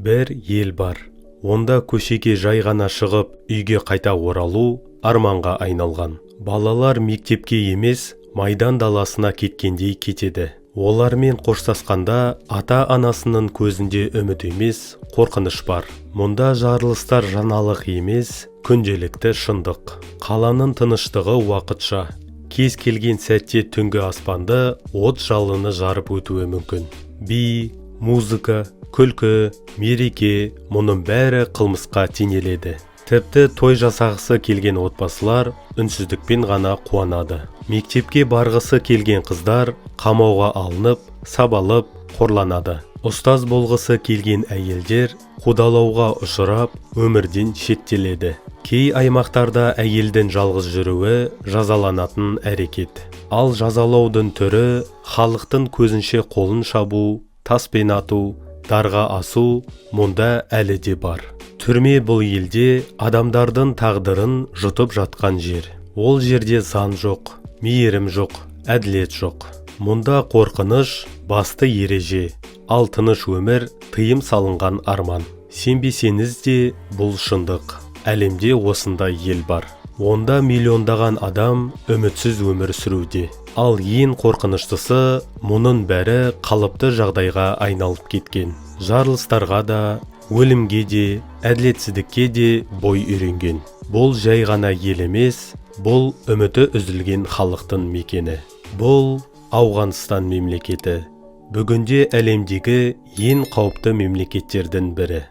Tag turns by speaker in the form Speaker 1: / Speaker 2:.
Speaker 1: Бір ел бар. Онда көшеге жай ғана шығып, үйге қайта оралу арманға айналған. Балалар мектепке емес, майдан даласына кеткендей кетеді. Олармен қоштасқанда ата-анасының көзінде үміт емес, қорқыныш бар. Мұнда жарылыстар жаңалық емес, күнделікті шындық. Қаланың тыныштығы уақытша. Кез келген сәтте түнгі аспанды от жалыны жарып өтуі мүмкін. Би, музыка, күлкі, мереке – мұның бәрі қылмысқа теңеледі. Тіпті той жасағысы келген отбасылар үнсіздікпен ғана қуанады. Мектепке барғысы келген қыздар қамауға алынып, сабалып, қорланады. Ұстаз болғысы келген әйелдер қудалауға ұшырап, өмірден шеттеледі. Кей аймақтарда әйелдің жалғыз жүруі жазаланатын әрекет. Ал жазалаудың түрі – халықтың көзінше қолын шабу, таспен ату, дарға асу мұнда әлі де бар. Түрме – бұл елде адамдардың тағдырын жұтып жатқан жер. Ол жерде заң жоқ, мейірім жоқ, әділет жоқ. Мұнда қорқыныш – басты ереже, ал тыныш өмір – тыйым салынған арман. Сенбесеңіз де, бұл шындық. Әлемде осындай ел бар. Онда миллиондаған адам үмітсіз өмір сүруде. Ал ең қорқыныштысы – мұның бәрі қалыпты жағдайға айналып кеткен. Жарылыстарға да, өлімге де, әділетсіздікке де бой үйренген. Бұл жай ғана ел емес, бұл үміті үзілген халықтың мекені. Бұл – Ауғанстан мемлекеті. Бүгінде әлемдегі ең қауіпті мемлекеттердің бірі.